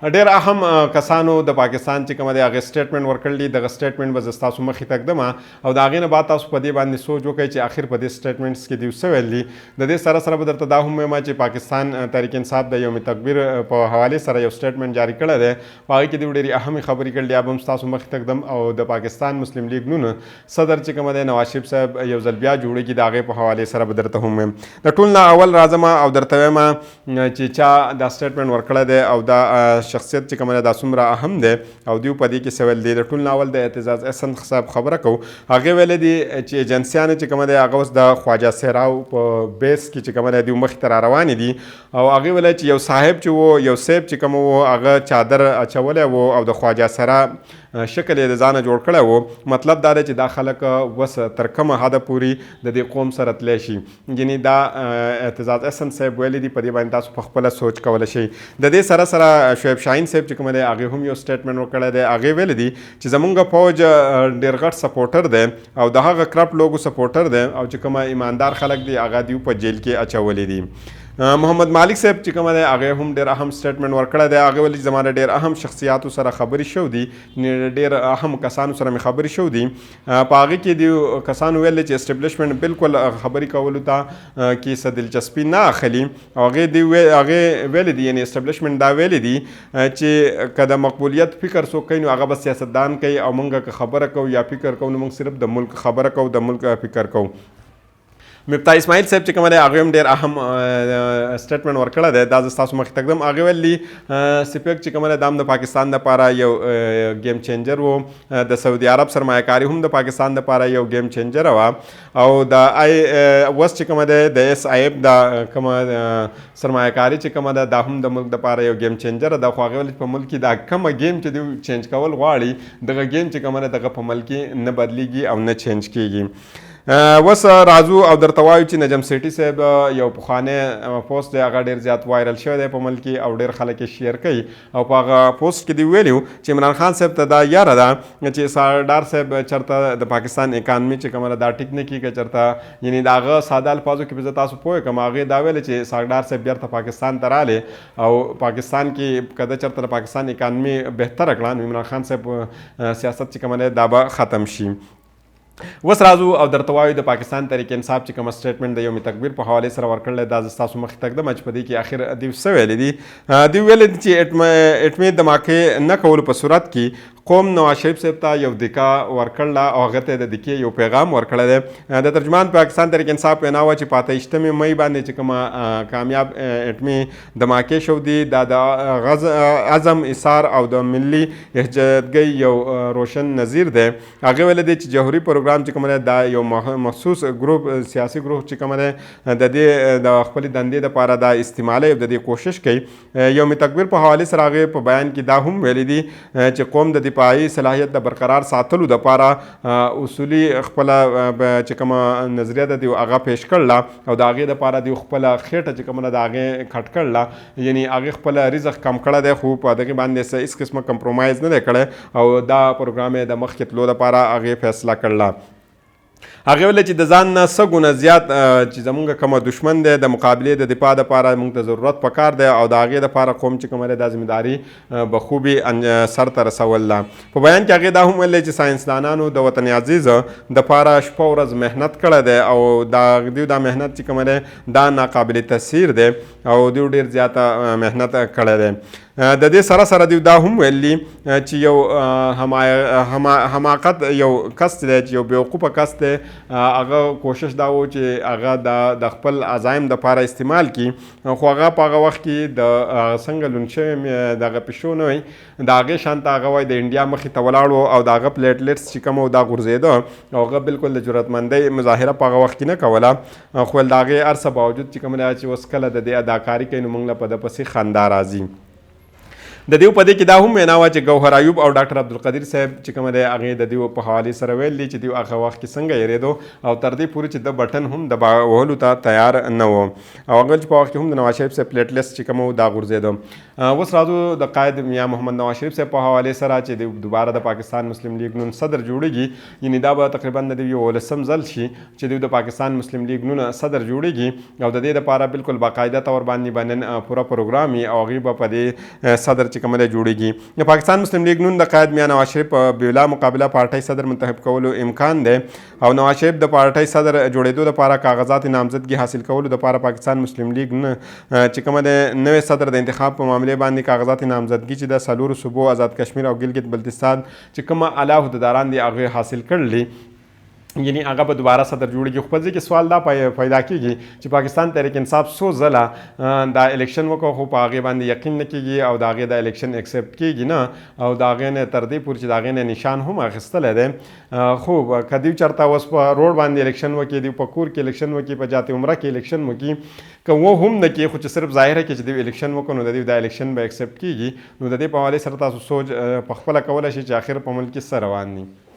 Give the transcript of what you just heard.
ډېر اهم کسانو د پاکستان چې کومه دی هغې سټیټمنټ ورکړل دي. دغه سټیټمنټ به زه ستاسو مخې ته ږدم او د هغې نه بعد تاسو په دې باندې سوچ وکړئ چې اخر په دې سټیټمنټس کې دیو څه ویل دي. د دې سره سره به درته دا هم وایم چې پاکستان تحریک انصاف د یوم تکبیر په حوالې سره یو سټیټمنټ جاري کړی دی، په هغې کې دیو ډېرې اهمې خبرې کړل دي، هغه به هم ستاسو مخې ته ږدم. او د پاکستان مسلم لیګ نون صدر چې کومه دی نواز شریف صاحب یو ځل بیا جوړېږي، د هغې په حوالې سره به درته هم وایم. د ټول نه اول راځم او درته وایم چې چا دا سټیټمنټ ورکړی دی او دا شخصیت چې کوم دی دا څومره اهم دی او دیو په دې کې څه ویل دي. د ټول نه اول د اعتزاز احسن صاحب خبره کوو. هغې ویلی دي چې ایجنسیانې چې کومه دی هغه اوس د خواجه سراو په بیس کې چې کومه دی دیو مخې ته را روانې دي. او هغې ویلی چې یو صاحب چې و، یو صاحب چې کوم و، هغه چادر اچولی و او د خواجه سرا شکل یې د ځانه جوړ کړی و. مطلب دا دی چې دا خلک وس تر کومه حده پورې د دې قوم سره تللی شي. یعنی دا اعتزاز احسن صاحب ویلي دي، په دې باندې تاسو په خپله سوچ کولی شئ. د دې سره سره شعیب شاهین صاحب چې کوم دی هغې هم یو سټیټمنټ ورکړی دی. هغې ویلي دي چې زمونږ فوج ډېر غټ سپورټر دی او د هغه کرپټ لوګو سپورټر دی او چې کومه ایماندار خلک دي هغه دیو په جیل کې اچولي دي. محمد مالک صاحب چې کومه دی هغې هم ډېر اهم سټیټمنټ ورکړی دی. هغې ویلي چې زما د ډېر اهم شخصیاتو سره خبرې شوې دي، ډېر اهم کسانو سره مې خبرې شوې دي. په هغه کې دیو کسانو ویل چې اسټابلیشمنټ بالکل خبرې کولو ته کې څه دلچسپي نه اخلي. او هغې دی هغې ویل دي، یعنی اسټابلیشمنټ دا ویل دي چې که د مقبولیت فکر څوک کوي نو هغه به سیاستدان کوي، او مونږ که خبره کوو یا فکر کوو نو مونږ صرف د ملک خبره کوو، د ملک فکر کوو. مفتاح اسماعیل صاحب چې کوم دی هغه هم ډېر اهم سټیټمنټ ورکړی دی، دا زه ستاسو مخې ته ږدم. هغه ویل دي سیپیک چې کوم دی دا هم د پاکستان دپاره یو ګیم چینجر و، د سعودي عرب سرمایه کاري هم د پاکستان دپاره یو ګیم چینجر وه، او د آی وس چې کومه دی د اس آی اف د کومه سرمایه کاري چې کومه ده دا هم د ملک دپاره یو ګیم چینجر ده. خو هغه ویل چې په ملک کې دا کومه ګیم چې دوی چینج کول غواړي دغه ګیم چې کومه ده دغه په ملک کې نه بدلیږي او نه چینج کیږي. اوس راځو او درته وایو چې نجم سیټي صاحب یو پخوانی پوسټ دی، هغه ډېر زیات وایرل شوی دی په ملک کې او ډېر خلک یې شیر کوي. او په هغه پوسټ کې دی ویلي چې عمران خان صاحب ته دا یاره ده چې سردار صاحب چېرته د پاکستان اکانومي چې کومه ده دا ټیک نه کېږي، چېرته یعنی د هغه ساده الفاظو کې به زه تاسو پوه کړم. هغې دا ویل چې سردار صاحب بېرته پاکستان ته راغلی او پاکستان کې که ده چېرته د پاکستان اکانومي بهتره کړه نو عمران خان صاحب سیاست چې کومه دی دا به ختم شي. اوس راځو او درته وایو د پاکستان تحریک انصاف چې کومه سټیټمنټ د یوم تکبیر په حوالې سره ورکړل دا زه ستاسو مخې ته ږدم چې په دې کې اخر دیو څه ویلي دي. دیو ویلي دي چې اټمي دماکې نه کولو په صورت کې قوم نواز شریف صاحب ته یو دکا ورکړله او هغه ته د دکې یو پیغام ورکړی دی. د ترجمان پاکستان تحریک انصاف وینا وه چې په 28مې مۍ باندې چې کومه کامیاب اټمي دماکې شو دي دا د عزم ایثار او د ملي یکجهتګۍ یو روشن نظیر دی. هغه ویل دي چې جوهري پروګرام چې کوم دی دا یو مخصوص ګروپ سیاسي ګروپ چې کوم دی د دې د خپلې دندې دپاره دا استعمالوي او د دې کوشش کوي. یوم تکبیر په حوالې سره هغې په بیان کې دا هم ویلي دي چې قوم د دفاعي صلاحیت د برقرار ساتلو دپاره اصولي خپله چې کومه نظریه ده دیو هغه پیش کړله او د هغې دپاره دیو خپله خېټه چې کومه ده د هغې کټ کړله، یعنی هغې خپله رزق کم کړی دی خو په دغې باندې څه هېڅ قسمه کمپرومایز نه دی کړی او دا پروګرام یې د مخکې تلو دپاره هغې فیصله کړله. هغې ویل چې د ځان نه څه ګونه زیات چې زمونږ کومه دشمن دی د مقابلې د دفاع دپاره مونږ ته ضرورت پکار دی او د هغې دپاره قوم چې کومه دی دا ذمه داري به خوبي سر ته رسول ده. په بیان کې هغې دا هم ویل چې ساینسدانانو د وطن عزیز دپاره شپه ورځ محنت کړی دی او دا دیو دا محنت چې کومه دی دا ناقابل تسیر دی او دیو ډیر زیاته محنت کړی دی. د دې سره سره دیو دا هم ویل دي چې یو حماقت یو کس دی چې یو بیوقوفه کس دی هغه کوشش دا و چې هغه د خپل عزایم دپاره استعمال کړي، خو هغه په هغه وخت کې د څنګه لوند شوی دغه پیشو نه وي د هغې شان ته هغه وایي د انډیا مخې ته ولاړ و او د هغه پلیټلیټس چې کوم و دا غورځېده او هغه بالکل د جرأتمندۍ مظاهره په هغه وخت کې نه کوله، خو د هغې هر څه باوجود چې کوم دی چې اوس کله د دې اداکاري کوي نو موږ له په ده پسې خندا راځي. د دیو په دې کې دا هم وینا وه چې ګوهر ایوب او ډاکټر عبدالقدیر صاحب چې کومه دی هغې د دیو په حوالې سره ویل دي چې دیو هغه وخت کې څنګه یریدو او تر دې پورې چې د بټن هم د وهلو ته تیار نه و او هغه چې په وخت کې هم د نواز شریف صاحب پلیټلیس چې کوم دا غورځېده. اوس راځو د قائد میا محمد نواز شریف صاحب په حوالې سره چې د دوباره د پاکستان مسلم لیګ نون صدر جوړیږي، یعنی دا به تقریبا د یو ولسم ځل شي چې دوی د پاکستان مسلم لیګ نون صدر جوړیږي او د دې لپاره بالکل باقاعده تور باندې به نن پوره پروګرام وي او هغوی به په دې صدر چې کومه دی جوړیږي. د پاکستان مسلم لیګ نون د قائد میا نواز شریف په بلا مقابله پارټۍ صدر منتخب کولو امکان دی او نواز شریف د پارټۍ صدر جوړېدو لپاره کاغذات نامزدګي حاصل کولو لپاره پاکستان مسلم لیګ نه چې کومه دی نوې صدر د انتخاب په معاملې باندې کاغذات نامزدګي چې د څلورو صوبو، ازاد کشمیر او ګلګت بلتستان چې کومه اعلی عهدهداران دي هغوی حاصل کړل دي. یعنی هغه به دوباره صدر جوړیږي. خو په دې کې سوال دا پیدا کیږي چې پاکستان تحریک انصاف څو ځله دا الیکشن وکړ خو په هغې باندې یقین نه کیږي او د هغې دا الیکشن اکسپټ کیږي نه او د هغې نه تر دې پورې چې د هغې نه نشان هم اخیستلی دی. خو که دیو چرته اوس په روډ باندې الیکشن وکړي، دیو په کور کې الیکشن وکړي، په جات عمره کې الیکشن وکړي، که و هم نه کړي خو چې صرف ظاهره کې چې دیو الیکشن وکړو نو د دیو دا الیکشن به اکسپټ کیږي. نو د دې په حوالې سره تاسو سوچ په خپله کولی شئ چې اخر په ملک کې څه روان دي.